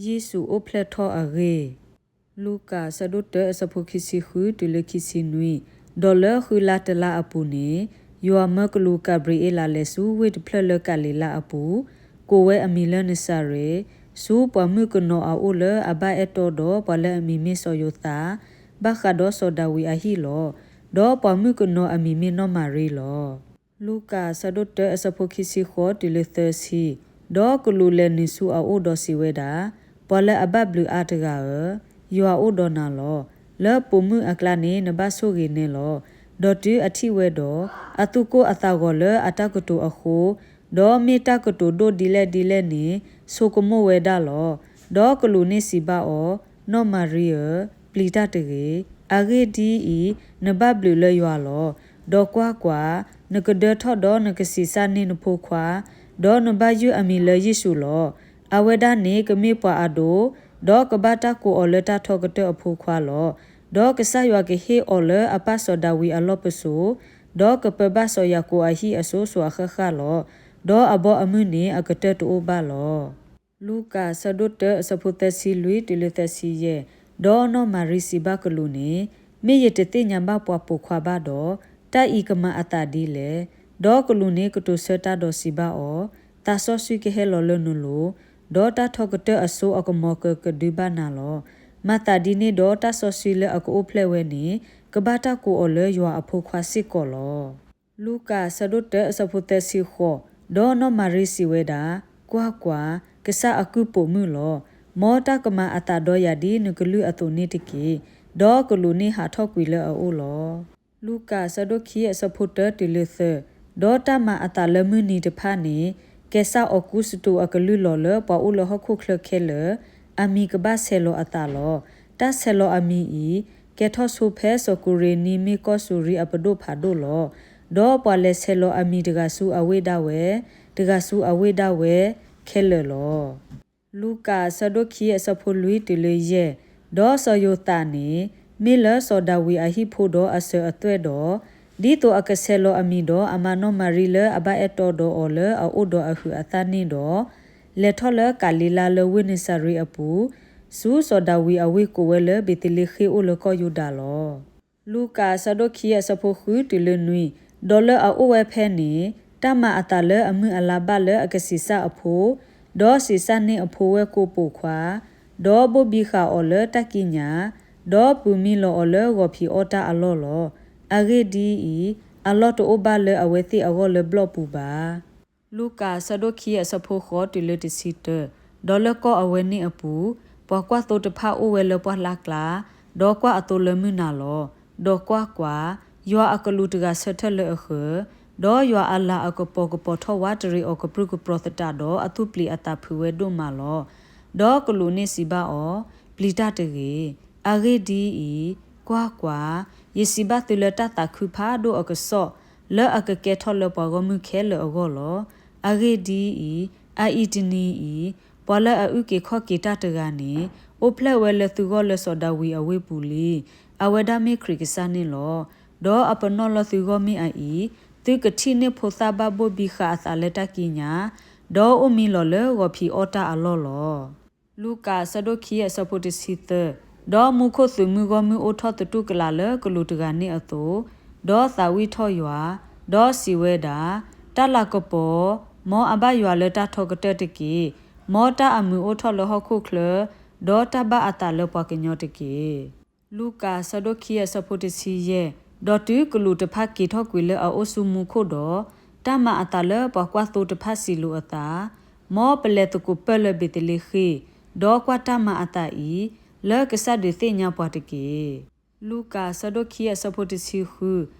ယ့ၣ်ၡူးအိၣ်ဖျဲၣ်ထီၣ်အဂ့ၢ်. လူၤကၣ် အဆၢဒိၣ်တၢ အဆၢဖိခံဆံဃုတုၤလၢခံဆံနွံ, ဒီးလၢဃုလါတလါအပူၤန့ၣ်, ယွၤမၢကလူးကၤဘြံၤအ့လးလဲၤဆူဝ့ၢ်တဖျၢၣ်လၢကၤလံၤလါအပူၤ, ကိးဝဲအမံၤလၢနစၤရ့း, ဆူပှၤမုၣ်ကနီၤအအိၣ်လၢအဘၣ်အဲၣ်တီဒီးပှၤလၢအမံၤမ့ၢ်စီၤယိၤသး, ဘၣ်ဃးဒီးစီၤဒၤဝံးအဟံၣ်လီၤ. ဒီးပှၤမုၣ်ကနီၤအမံၤမ့ၢ်နီၢ်မၤရံလီၤ. လူၤကၣ် အဆၢဒိၣ်တၢ အဆၢဖိခံဆံဃိးတုၤလၢသၢဆံ, ဒီးကလူးလဲၤနုာ်ဆူအအိၣ်ဒီးစံးဝဲဒၣ်, ပှၤလၢအဘၣ်ဘျုးအါတဂၤဧၢ, ယွၤအိၣ်ဒီးနၤလီၤ. လၢပိာ်မုၣ်အကျါန့ၣ်နဘၣ်ဆိၣ်ဂ့ၤနဲလီၤ. ဒီးတုၤအထံၣ်ဝဲဒီး, အသူၣ်ကိၢ်အသးဂီၤလၢအတၢ်ကတိၤအဃိ, ဒီးမ့ၢ်တၢ်ကတိၤဒိၣ်ဒ်လဲၣ်ဒ်လဲၣ်န့ၣ်, ဆိကမိၣ်ဝဲဒၣ်လီၤ. ဒီးကလူးန့ၣ်စံးဘၣ်အီၤ, နီၢ်မၤရံဧၢ, ပျံၤတၢ်တဂ့ၤ. အဂ့ၢ်ဒ်အံၤ, နဘၣ်ဘျုးလၢယွၤလီၤ. ဒီးကွၢ်ကွၢ်, နကဒၢထီၣ်ဒီးနကဆံးစၢ်န့ၢ်နဖိခွါ, ဒီးနဘၣ်ယုၢ်အမံၤလၢယ့ၣ်ၡူးလီၤ. အဝဲဒၣ်န့ၣ်ကမ့ၢ်ပှၤအဒိၣ်, ဒီးကဘၣ်တၢ်ကိးအီၤလၢတၢ်ထီကတၢၢ်အဖိခွါလီၤ. ဒီးကစၢ်ယွၤကဟ့ၣ်အီၤလၢအပၢ်စီၤဒၤဝံးအလီၢ်ပစိာ်, ဒီးကပၢဘၣ်စီၤယၤကိာ်အဟံၣ်အစိၤစိၤအဃၣ်ဃၣ်လီၤ. ဒီးအဘီအမုၢ်န့ၣ်အကတၢၢ်တအိၣ်ဘၣ်လီၤ. လူၤကၣ် အဆၢဒိၣ်တၢ အဆၢဖိသၢဆံလွံၢ်တုၤလၢသၢဆံယဲၢ်, ဒီးနီၢ်မၤရံစံးဘၣ်ကလူးန့ၣ်, မ့ၢ်ယတသ့ၣ်ညါဘၣ်ပှၤပိာ်ခွါဘၣ်ဒီး, တၢ်အံၤကမၤအသးဒ်လဲၣ်. ဒီးကလူးန့ၣ်ကတိၤဆၢတၢ်ဒီးစံးဘၣ်အီၤ, သးစီဆှံကဟဲလီၤလၢနလိၤ, ဒီးတၢ်ထီကတၢၢ်အစိအကမီၤကကဒုဘၣ်နၤလီၤ. မၤသးဒ်န့ၣ်ဒီးတၢ်စီဆှံလၢအကအိၣ်ဖျဲၣ်ဝဲန့ၣ်, ကဘၣ်တၢ်ကိးအီၤလၢယွၤအဖိခွါစ့ၢ်ကီးလီၤ. လူၤကၣ် အဆၢဒိၣ်တၢ အဆၢဖိသၢဆံဃိး, ဒီးနီၢ်မၤရံစံးဝဲဒၣ်, ကွၢ်ကွၢ်, ကစၢ်အကုၢ်ပိာ်မုၣ်လီၤ. မ်တၢ်ကမၤအသးဒီးယၤဒ်နကလုၢ်အသိးန့ၣ်တက့ၢ်. ဒီးကလူးန့ၣ်ဟးထီၣ်ကွံာ်လၢအအိၣ်လီၤ. လူၤကၣ် အဆၢဒိၣ်ခံ အဆၢဖိတၢတုၤလၢသၢ, ဒီးတၢ်မၤအသးလၢမုၢ်နံၤတဖၣ်န့ၣ်, ကဲစၢ်အီကူစတူးအကလုၢ်လီၤလၢပှၤအိၣ်လၢဟီၣ်ခိၣ်ချၢခဲလၢာ်, အမံၤကဘၣ်ဆဲးလီၤအသးလီၤ. တၢ်ဆဲးလီၤအမံၤအံၤ, ကဲထီၣ်ဆိဖဲစီၤကူရ့နံမ့ၢ်ကီၢ်စူၤရံအပဒိၣ်ဖးဒိၣ်လီၤ. ဒီးပှၤလဲၤဆဲးလီၤအမံၤတဂၤဆူအဝ့ၢ်ဒၣ်ဝဲ, တဂၤဆူအဝ့ၢ်ဒၣ်ဝဲခဲလၢာ်လီၤ. လူၤကၣ် အဆၢဒိၣ်ခံ အဆၢဖိလွံၢ်တုၤလၢယဲၢ်, ဒီးစီၤယိၤသးန့ၣ်, မ့ၢ်လၢစီၤဒၤဝံးအဟံၣ်ဖိဒီးအစၢၤအသွဲၣ်ဒီး, ဒ်သိးအကဆဲးလီၤအမံၤဒီးအမါနီၢ်မၤရံလၢအဘၣ်အဲၣ်တီဒီးအီၤလၢအအိၣ်ဒီးအဟုးအသၣ်န့ၣ်ဒီး, လဲၤထီၣ်လၢကၤလံၤလါလၢဝ့ၢ်နစၤရ့းအပူၤ, ဆူစီၤဒၤဝံးအဝ့ၢ်ကိးဝဲလၢဘ့းသလ့ဃ့ၣ်အိၣ်လၢကီၢ်ယူဒၤလီၤ. လူၤကၣ် အဆၢဒိၣ်ခံ အဆၢဖိဃုတုၤလၢနွံ, ဒီးလၢအအိၣ်ဝဲဖဲန့ၣ်, တၢ်မၤအသးလၢအမုၢ်အလါဘၣ်လၢအကဆံးစၢ်အဖိ, ဒီးဆံးစၢ်န့ၢ်အဖိဝဲၢ်ကိာ်ပိာ်ခွါ, ဒီးဘိၣ်ဘံဃာ်အီၤလၢတၢ်ကံးညာ်, ဒီးပူၤမံလီၤအီၤလၢဂီၤဖံးအီၣ်တၢ်အလီၢ်လီၤ. အဂ့ၢ်ဒ်အံၤ, အလီၢ်တအိၣ်ဘၣ်လၢအဝဲသ့ၣ်အဂီၢ်လၢဘျီၣ်ပူၤဘၣ်. လူၤကၣ် အဆၢဒိၣ်ခံ အဆၢဖိဃိးတုၤလၢတဆံတၢ, ဒီးလၢကီၢ်အဝဲန့ၣ်အပူၤ, ပှၤကွၢ်သိတဖၣ်အိၣ်ဝဲလၢပှၢ်လၢ်ကျါ, ဒီးကွၢ်အသိလၢမုၢ်နၤလီၤ. ဒီးကွၢ်ကွၢ်, ယွၤအကလူးတဂၤဆၢထၢၣ်လၢအဃၢၤ, ဒီးယွၤအလၤအကပီၤကပီၤထီၣ်ဝးတရံးအီၤကပြုၢ်ကပြီၤသတးဒီးအသူၣ်ပျံၤအသးဖုးဝဲဒိၣ်မးလီၤ. ဒီးကလူးန့ၣ်စံးဘၣ်အီၤ, ပျံၤတၢ်တဂ့ၤ. အဂ့ၢ်ဒ်အံၤ, ကွၢ်ကွၢ်, ယစံးဘၣ်သုလၢတၢ်သးခုဖးဒိၣ်အကစီၣ်, လၢအကကဲထီၣ်လၢပှၤဂီၢ်မုၢ်ခဲလၢာ်အဂီၢ်လီၤ. အဂ့ၢ်ဒ်အံၤ, အအံၤတနံၤအံၤ, ပှၤလၢအအုၣ်က့ၤခီၣ်က့ၤတၢ်တဂၤန့ၣ်, အိၣ်ဖျဲၣ်ဝဲလၢသုဂီၢ်လၢစီၤဒၤဝံးအဝ့ၢ်ပူၤလံ. အဝဲဒၣ်မ့ၢ်ခရံာ်ကစၢ်န့ၣ်လီၤ. ဒီးအပနီၣ်လၢသုဂီၢ်မ့ၢ်အအံၤ, သုကထံၣ်န့ၢ်ဖိသၣ်ဘၣ်ဘိၣ်ဘံဃာ်အသးလၢတၢ်ကံးညာ်, ဒီးအိၣ်မံလီၤလၢဂီၤဖံးအီၣ်တၢ်အလီၢ်လီၤ. လူၤကၣ် အဆၢဒိၣ်ခံ အဆၢဖိတဆံသၢ, ဒီးမူခိၣ်သုးမုၢ်ဂီၢ်မုၢ်အိၣ်ထီၣ်သတူၢ်ကလာ်လၢကလူးတဂၤန့ၣ်အသိး, ဒီးသးဝံၣ်ထီၣ်ယွၤ, ဒီးစံးဝဲဒၣ်, တၢ်လၤကပီၤ, မ်အဘၣ်ယွၤလၢတၢ်ထီကတၢၢ်တက့ၢ်. မ်တၢ်အမုာ်အိၣ်ထီၣ်လၢဟီၣ်ခိၣ်ချၢ, ဒီးတၢ်ဘၣ်အသးလၢပှၤကညီတက့ၢ်. လူၤကၣ် အဆၢဒိၣ်ခံ အဆၢဖိတဆံယဲၢ်, ဒီးတုၤကလူးတဖၣ်က့ၤထီၣ်ကွံာ်လၢအအိၣ်ဆူမူခိၣ်ဒီး, တၢ်မၤအသးလၢပှၤကွၢ်သိတဖၣ်စံးလိာ်အသး, မ်ပလဲၤသကိးပၢၢ်လၢဘ့းသလ့ဃ့ၣ်, ဒီးကွၢ်တၢ်မၤအသးအံၤ, လၢကစၢ်ဒုးသ့ၣ်ညါပှၤတက့ၢ်. လူၤကၣ် အဆၢဒိၣ်ခံ အဆၢဖိတဆံဃု,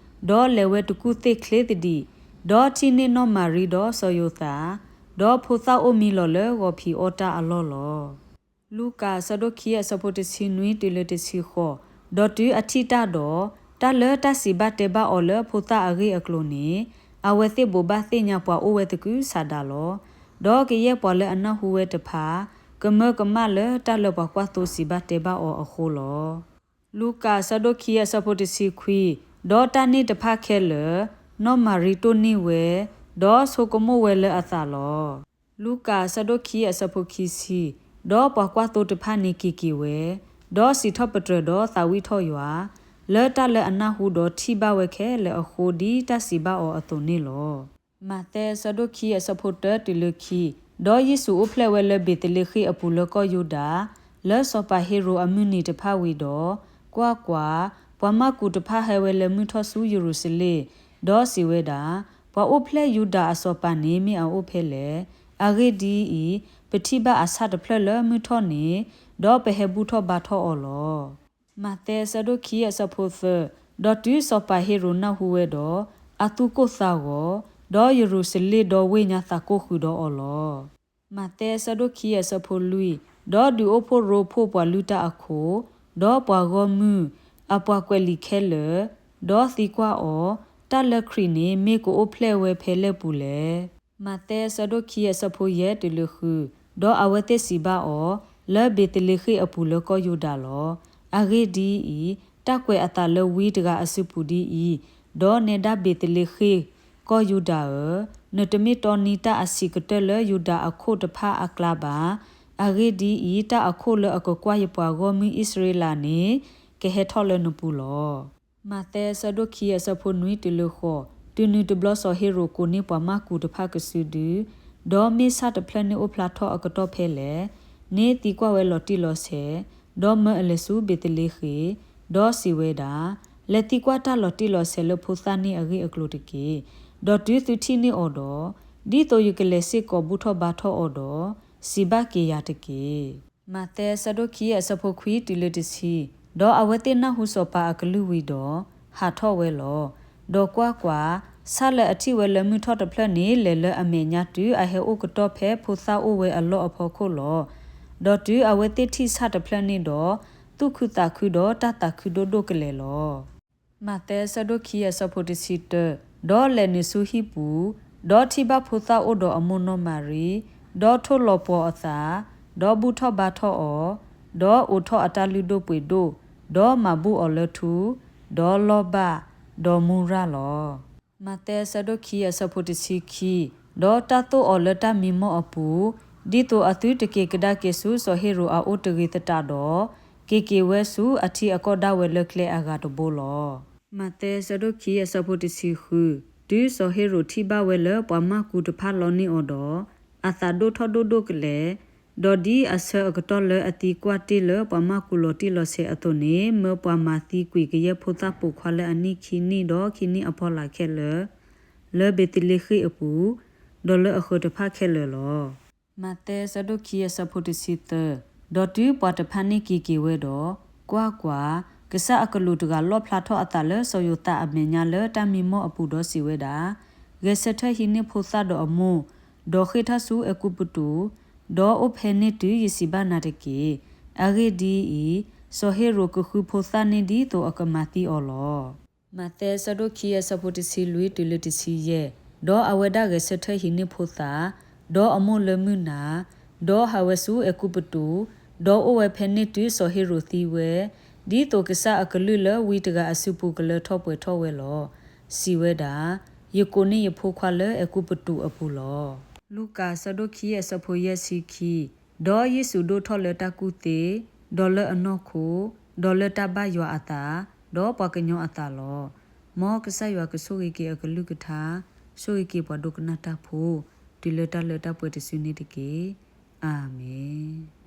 ဒီးလဲၤဝဲတကူၣ်သ့ၣ်ချ့သဒံး, ဒီးထံၣ်န့ၢ်နီၢ်မၤရံဒီးစီၤယိၤသး, ဒီးဖိသၣ်အိၣ်မံလီၤလၢဂီၤဖံးအီၣ်တၢ်အလီၢ်လီၤ. လူၤကၣ် အဆၢဒိၣ်ခံ အဆၢဖိတဆံနွံတုၤလၢတဆံဃိး, ဒီးတုၤအထံၣ်တၢ်ဒီး, တၢ်လၢတၢ်စံးဘၣ်တဲဘၣ်အီၤလၢဖိသၣ်အဂ့ၢ်အကျိၤန့ၣ်, အဝဲသ့ၣ်ဘိးဘၣ်သ့ၣ်ညါပှၤအိၣ်ဝဲသကုၤဆးဒးလီၤ. ဒီးကယဲၢ်ပှၤလၢအနၢ်ဟူဝဲတဖၣ်, ကမၢကမၣ်လၢတၢ်လၢပှၤကွၢ်သိစံးဘၣ်တဲဘၣ်အီၤအဃိလီၤ. လူၤကၣ် အဆၢဒိၣ်ခံ အဆၢဖိတဆံခွံ, ဒီးတၢ်န့ၣ်တဖၣ်ခဲလၢာ်, နီၢ်မၤရံတိၢ်န့ၢ်ဝဲ, ဒီးဆိကမိၣ်ဝဲလၢအသးလီၤ. လူၤကၣ် အဆၢဒိၣ်ခံ အဆၢဖိခံဆံ, ဒီးပှၤကွၢ်သိတဖၣ်န့ၣ်က့ၤက့ၤဝဲ, ဒီးစံးထီၣ်ပတြၢၤဒီးသးဝံၣ်ထီၣ်ယွၤ, လၢတၢ်လၢအနၢ်ဟူဒီးထံၣ်ဘၣ်ဝဲခဲလၢာ်အဃိ ဒ်တၢ်စံးဘၣ်အီၤအသိးန့ၣ်လီၤ. မးသဲအဆၢဒိၣ်ခံအဆၢဖိတၢတုၤလၢခံ, ဒီးယ့ၣ်ၡူးအိၣ်ဖျဲၣ်ဝဲလၢဘ့းသလ့ဃ့ၣ်အပူၤလၢကီၢ်ယူဒၤ, လၢစီၤပၤဟ့ရိာ်အမုၢ်နံၤတဖၣ်ဝံၤဒီး, ကွၢ်ကွၢ်, ပှၤမၢ်ကူးတဖၣ်ဟဲဝဲလၢမုၢ်ထီၣ်ဆူယရူၤၡလ့ၣ်, ဒီးစံးဝဲဒၣ်, ပှၤအိၣ်ဖျဲၣ်ယူဒၤအစီၤပၤန့ၣ်မ့ၢ်အအိၣ်ဖဲလဲၣ်. အဂ့ၢ်ဒ်အံၤ, ပထံၣ်ဘၣ်အဆၣ်တဖျၢၣ်လၢမုၢ်ထီၣ်န့ၣ်, ဒီးပဟဲဘူၣ်ထီၣ်ဘါထီၣ်အီၤလီၤ. မးသဲအဆၢဒိၣ်ခံအဆၢဖိသၢ, ဒီးတုၤစီၤပၤဟ့ရိာ်နၢ်ဟူဝဲဒီး, အသူၣ်ကိၢ်သးဂီၤ, ဒီးယရူၤၡလ့ၣ်ဒီဝ့ၢ်ညါသးကိၢ်ဃုာ်ဒီးအီၤလီၤ. မးသဲအဆၢဒိၣ်ခံအဆၢဖိလွံၢ်, ဒီးဒုးအိၣ်ဖှိၣ်ရိဖှိၣ်ပှၤလုၢ်တၢ်အခိၣ်, ဒီးပှၤဂီၢ်မုၢ်, အပှၤကွဲးလံာ်ခဲလၢာ်, ဒီးသံကွၢ်အီၤ, တၢ်လၢခရံာ်န့ၣ်မ့ၢ်ကအိၣ်ဖျဲၣ်ဝဲဖဲလဲၣ်ပူၤလဲၣ်. မးသဲအဆၢဒိၣ်ခံအဆၢဖိယဲၢ်တုၤလၢဃု, ဒီးအဝဲသ့ၣ်စံးဘၣ်အီၤ, လၢဘ့းသလ့ဃ့ၣ်အပူၤလၢကီၢ်ယူဒၤလီၤ. အဂ့ၢ်ဒ်အံၤ, တၢ်ကွဲးအသးလၢဝံတဂၤအစုပူၤဒ်အံၤ, ဒီးနဲဒၣ်ဘ့းသလ့ဃ့ၣ်, ကီၢ်ယူဒၤဧၢ, နတမ့ၢ်တီနံၤတၢ်အဆံးကတၢၢ်လၢယူဒၤအခိၣ်တဖၣ်အကျါဘၣ်. အဂ့ၢ်ဒ်အံၤ, တၢ်အခိၣ်လၢအကကွၢ်ယပှၤဂီၢ်မုၢ်အံၣ်စရ့လးန့ၣ်, ကဟဲထီၣ်လၢနပူၤလီၤ. မးသဲအဆၢဒိၣ်ခံအဆၢဖိနွံတုၤလၢဃိး, တုၤနုၤတဘျီစီၤဟ့ရိာ်ကိးန့ၢ်ပှၤမၢ်ကူးတဖၣ်ကစုဒု, ဒီးမ့ၢ်ဆၣ်တဖျၢၣ်န့ၣ်အိၣ်ဖျါထီၣ်အကတီၢ်ဖဲလဲၣ်, န့ၢ်သံကွၢ်ဝဲလီၤတံၢ်လီၤဆဲး, ဒီးမၢအလဲၤဆူဘ့းသလ့ဃ့ၣ်, ဒီးစံးဝဲဒၣ်, လဲၤသံကွၢ်တၢ်လီၤတံၢ်လီၤဆဲးလၢဖိသၣ်န့ၣ်အဂ့ၢ်အကျိၤတက့ၢ်. ဒီးတုၤသုထံၣ်န့ၢ်အီၤဒီး, ဒ်သိးယကလဲၤစ့ၢ်ကီးဘူၣ်ထီၣ်ဘါထီၣ်အီၤဒီး, စံးဘၣ်က့ၤယၤတက့ၢ်. မးသဲအဆၢဒိၣ်ခံအဆၢဖိခွံတုၤလၢတဆံ, ဒီးအဝဲသ့ၣ်နၢ်ဟူစီၤပၤအကလုၢ်ဝံၤဒီး, ဟးထီၣ်ဝဲလီၤ. ဒီးကွၢ်ကွၢ်, ဆၣ်လၢအထံၣ်ဝဲလၢမုၢ်ထီၣ်တဖျၢၣ်န့ၣ် လဲၤလၢအမဲာ်ညါတုၤအဟဲအိၣ်ကတီၢ်ဖဲဖိသၣ်အိၣ်ဝဲအလီၢ်အဖီခိၣ်လီၤ. ဒီးတုၤအဝဲသ့ၣ်ထံၣ်ဆၣ်တဖျၢၣ်န့ၣ်ဒီး, သူၣ်ခုသးခုဒီးတၢ်သးခုဒိၣ်ဒိၣ်ကလဲာ်လီၤ. မးသဲအဆၢဒိၣ်ခံအဆၢဖိတဆံတၢ, ဒီးလဲၤနုာ်ဆူဟံၣ်ပူၤ, ဒီးထံၣ်ဘၣ်ဖိသၣ်အိၣ်ဒီးအမိၢ်နီၢ်မၤရံ, ဒီးထိၣ်လီၤပှီၤအသး, ဒီးဘူၣ်ထီၣ်ဘါထီၣ်အီၤ, ဒီးအိးထီၣ်အတၢ်လုၢ်ဒိၣ်ပှ့ၤဒိၣ်, ဒီးမၤဘူၣ်အီၤလၢထူ, ဒီးလီၢ်ဘၣ်, ဒီးမူရၣ်လီၤ. မးသဲအဆၢဒိၣ်ခံအဆၢဖိတဆံခံ, ဒီးတၢ်သိၣ်အီၤလၢတၢ်မံမီၢ်အပူၤ, ဒ်သိးအသုတက့ၤကဒါက့ၤဆူစီၤဟ့ရိာ်အအိၣ်တဂ့ၤသတးဒီး, က့ၤက့ၤဝဲဆူအထံအကီၢ်ဒၣ်ဝဲလၢကျဲအဂၤတဘိလီၤ. မးသဲအဆၢဒိၣ်ခံအဆၢဖိတဆံဃု, တုၤစီၤဟ့ရိာ်ထံၣ်ဘၣ်ဝဲလၢပှၤမၢ်ကူးတဖၣ်လီန့ၢ်အီၤဒီး, အသးဒိၣ်ထီၣ်ဒိၣ်ဒိၣ်ကလဲာ်, ဒီးဒ်အဆၢအကတီၢ်လၢအသံကွၢ်တ့ၢ်လၢပှၤမၢ်ကူးလီၤတံၢ်လီၤဆဲးအသိးန့ၣ်, မၢပှၤမၤသံကွံာ်ကယဲၢ်ဖိသၣ်ပိာ်ခွါလၢအနံၣ်ခံနံၣ်ဒီးခံနံၣ်အဖီလာ်ခဲလၢာ်, လၢဘ့းသလ့ဃ့ၣ်အပူၤ, ဒီးလၢအဃၢၤတဖၣ်ခဲလၢာ်လီၤ. မးသဲအဆၢဒိၣ်ခံအဆၢဖိတဆံသၢ, ဒီးတုၤပှၤတဖၣ်န့ၣ်က့ၤက့ၤဝဲဒီး, ကွၢ်ကွၢ်, ကစၢ်အကလူးတဂၤလီၣ်ဖျါထီၣ်အသးလၢစီၤယိၤသးအမဲာ်ညါလၢတၢ်မံမီၢ်အပူၤဒီးစံးဝဲဒၣ်, ဂဲၤဆၢထၢၣ်ဟံးန့ၢ်ဖိသၣ်ဒီးအမိၢ်, ဒီးဃ့ၢ်ထီၣ်ဆူအဲၤကူပတူး, ဒီးအိၣ်ဖဲန့ၣ်တုၤယစံးဘၣ်နၤတက့ၢ်. အဂ့ၢ်ဒ်အံၤ, စီၤဟ့ရိာ်ကဃုဖိသၣ်န့ၣ်ဒ်သိးအကမၤသံအီၤလီၤ. မးသဲအဆၢဒိၣ်ခံအဆၢဖိတဆံလွံၢ်တုၤလၢတဆံယဲၢ်, ဒီးအဝဲဒၣ်ဂဲၤဆၢထၢၣ်ဟံးန့ၢ်ဖိသၣ်, ဒီးအမိၢ်လၢမုၢ်နၤ, ဒီးဟးဝဲဆူအဲၤကူပတူး, ဒီးအိၣ်ဝဲဖဲန့ၣ်တုၤစီၤဟ့ရိာ်သံဝဲ, ဒ်သိးကစၢ်အကလုၢ်လၢဝံတဂၤအစုပူၤကလၢထီၣ်ပှဲၤထီၣ်ဝဲလီၤ. စံးဝဲဒၣ်, ယကိးန့ၢ်ယဖိခွါလၢအဲၤကူပတူးအပူၤလီၤ. လူၤကၣ်အဆၢဒိၣ်ခံအဆၢဖိယဲၢ်ဆံခံ, ဒီးယ့ၣ်ၡူးဒိၣ်ထီၣ်လၢတၢ်ကူၣ်သ့, ဒီးလၢအနီၢ်ခိ, ဒီးလၢတၢ်ဘၣ်ယွၤအသး, ဒီးပှၤကညီအသးလီၤ. မ်ကစၢ်ယွၤကဆိၣ်ဂ့ၤက့ၤအကလုၢ်ကထါ, ဆိၣ်ဂ့ၤက့ၤပှၤဒိကနၣ်တၢ်ဖိ, တုၤလၢတၢ်လၢတၢ်ပှဲၤတစုန့ၣ်တက့ၢ်. အၤမ့ၣ်.